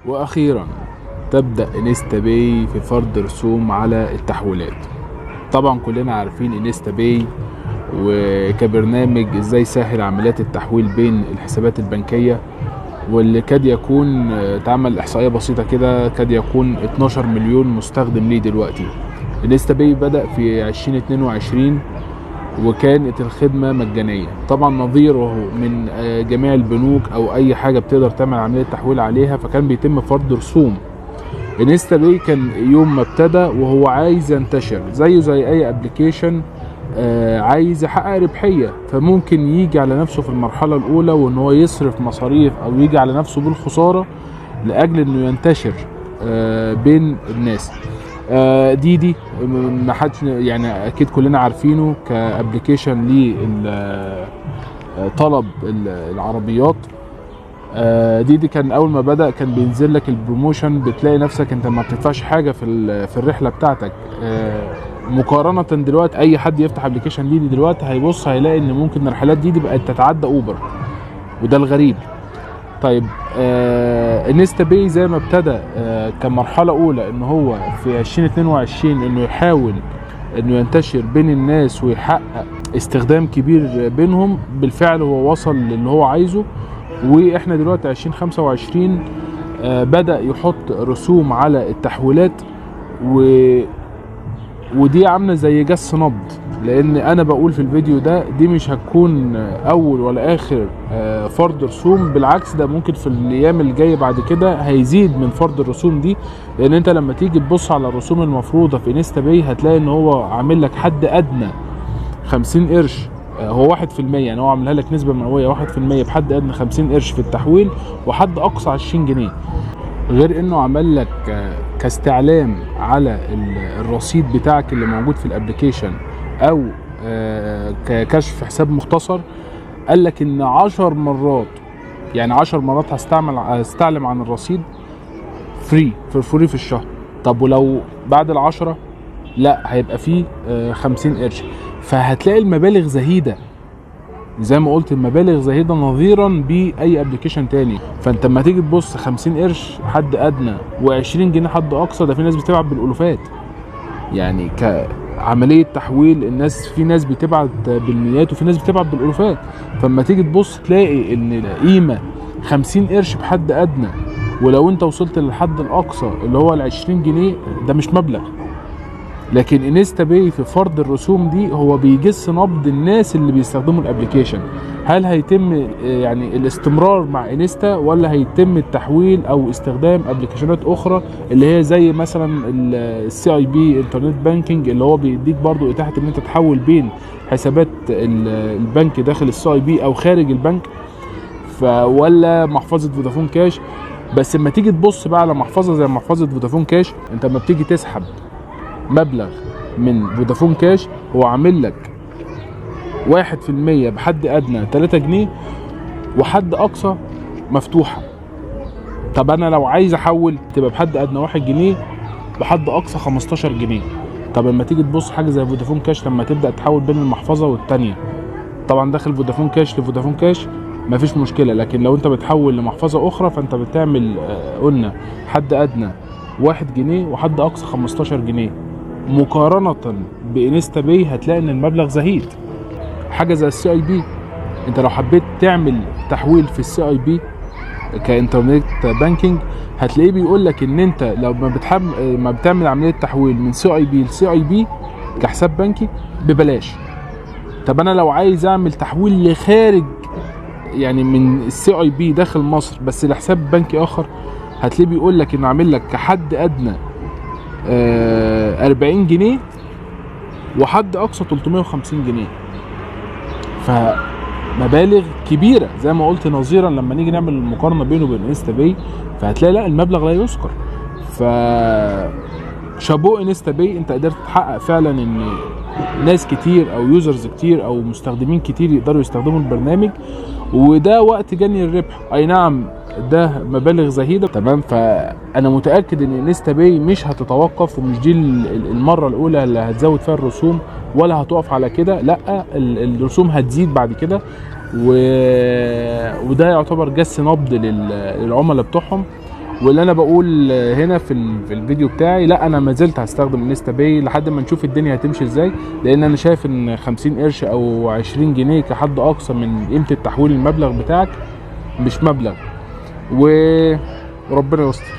واخيرا تبدا InstaPay في فرض رسوم على التحويلات. طبعا كلنا عارفين InstaPay وكبرنامج ازاي سهل عمليات التحويل بين الحسابات البنكية، واللي كاد يكون اتعمل احصائية بسيطة كده كاد يكون 12 مليون مستخدم ليه دلوقتي. InstaPay بدا في 2022 وكانت الخدمة مجانية، طبعا نظيره من جميع البنوك او اي حاجة بتقدر تعمل عملية تحويل عليها، فكان بيتم فرض رسوم. InstaPay كان يوم ما ابتدى وهو عايز ينتشر زيه زي اي application، عايز يحقق ربحية، فممكن يجي على نفسه في المرحلة الاولى وان هو يصرف مصاريف او يجي على نفسه بالخساره لاجل انه ينتشر بين الناس. ديدي ما حدش يعني اكيد كلنا عارفينه ك application لطلب العربيات. ديدي كان اول ما بدا كان بينزل لك ال promotion، بتلاقي نفسك انت ما بتدفعش حاجة في الرحلة بتاعتك. مقارنة دلوقتي اي حد يفتح application ديدي دلوقتي هيبص هيلاقي ان ممكن رحلات ديدي بقت تتعدى اوبر، وده الغريب. طيب InstaPay زي ما ابتدى كمرحلة اولى ان هو في 2022 انه يحاول انه ينتشر بين الناس ويحقق استخدام كبير بينهم، بالفعل هو وصل للي هو عايزه. واحنا دلوقتي 2025 بدأ يحط رسوم على التحويلات، ودي عامله زي جس نبض، لان انا بقول في الفيديو ده دي مش هتكون اول ولا اخر فرض رسوم، بالعكس ده ممكن في الايام الجاية بعد كده هيزيد من فرض الرسوم دي. لان انت لما تيجي تبص على الرسوم المفروضة في InstaPay هتلاقي ان هو عامل لك حد ادنى 50 قرش، هو 1%، يعني هو عاملها لك نسبه مئوية 1% بحد ادنى 50 قرش في التحويل، وحد اقصى 20 جنيه. غير انه عمل لك كاستعلام على الرصيد بتاعك اللي موجود في ال application، او ككشف حساب مختصر، قال لك ان 10 مرات، يعني 10 مرات هستعلم عن الرصيد free for free في الشهر. طب ولو بعد ال10 لا هيبقى فيه 50 قرش. فهتلاقي المبالغ زهيدة، زي ما قلت المبالغ زهيدة نظيرا باي application تاني. فانت لما تيجي تبص 50 قرش حد ادنى و20 جنيه حد اقصى، ده في ناس بتبعت بالالوفات. يعني كعمليه تحويل الناس، في ناس بتبعت بالمئات وفي ناس بتبعت بالالوفات. فلما تيجي تبص تلاقي ان القيمة 50 قرش بحد ادنى، ولو انت وصلت للحد الاقصى اللي هو ال 20 جنيه ده مش مبلغ. لكن InstaPay في فرض الرسوم دي هو بيجس نبض الناس اللي بيستخدموا ال application. هل هيتم يعني الاستمرار مع Insta، ولا هيتم التحويل او استخدام application ات اخرى اللي هي زي مثلا ال CIB internet banking، اللي هو بيديك برضو اتاحة ان انت تحول بين حسابات البنك داخل ال CIB او خارج البنك، ولا محفظة فودافون كاش. بس لما تيجي تبص بقى على محفظة زي محفظة فودافون كاش، انت لما بتيجي تسحب مبلغ من فودافون كاش هو عامل لك 1% بحد ادنى 3 جنيه وحد اقصى مفتوحة. طب انا لو عايز احول تبقى بحد ادنى 1 جنيه بحد اقصى 15 جنيه. طب لما تيجي تبص حاجة زي فودافون كاش لما تبدا تحول بين المحفظة والتانية، طبعا داخل فودافون كاش لفودافون كاش مفيش مشكلة، لكن لو انت بتحول لمحفظه اخرى فانت بتعمل قلنا حد ادنى 1 جنيه وحد اقصى 15 جنيه. مقارنة ب InstaPay هتلاقي ان المبلغ زهيد. حاجة زي ال CIB، انت لو حبيت تعمل تحويل في ال CIB ك internet banking هتلاقيه بيقول لك ان انت لو ما بتعمل عملية تحويل من سي اي بي لسي اي بي كحساب بنكي ببلاش. طب انا لو عايز اعمل تحويل لخارج، يعني من ال CIB داخل مصر بس لحساب بنكي اخر، هتلاقيه بيقول لك انه عامل لك كحد ادنى 40 جنيه وحد اقصى 350 جنيه. فمبالغ كبيرة زي ما قلت نظيرا لما نيجي نعمل المقارنة بينه وبين InstaPay فهتلاقي لا المبلغ لا يذكر. ف شابو InstaPay، انت قدرت تحقق فعلا ان ناس كتير او users كتير او مستخدمين كتير يقدروا يستخدموا البرنامج، وده وقت جني الربح. اي نعم ده مبالغ زهيدة، تمام. فانا متاكد ان InstaPay مش هتتوقف، ومش دي المرة الاولى اللي هتزود فيها الرسوم، ولا هتقف على كده، لا الرسوم هتزيد بعد كده، وده يعتبر جس نبض للعملاء بتوعهم. واللي انا بقول هنا في الفيديو بتاعي، لا انا ما زلت هستخدم InstaPay لحد ما نشوف الدنيا هتمشي ازاي، لان انا شايف ان 50 قرش او 20 جنيه كحد اقصى من قيمة التحويل المبلغ بتاعك مش مبلغ، وربنا يستر.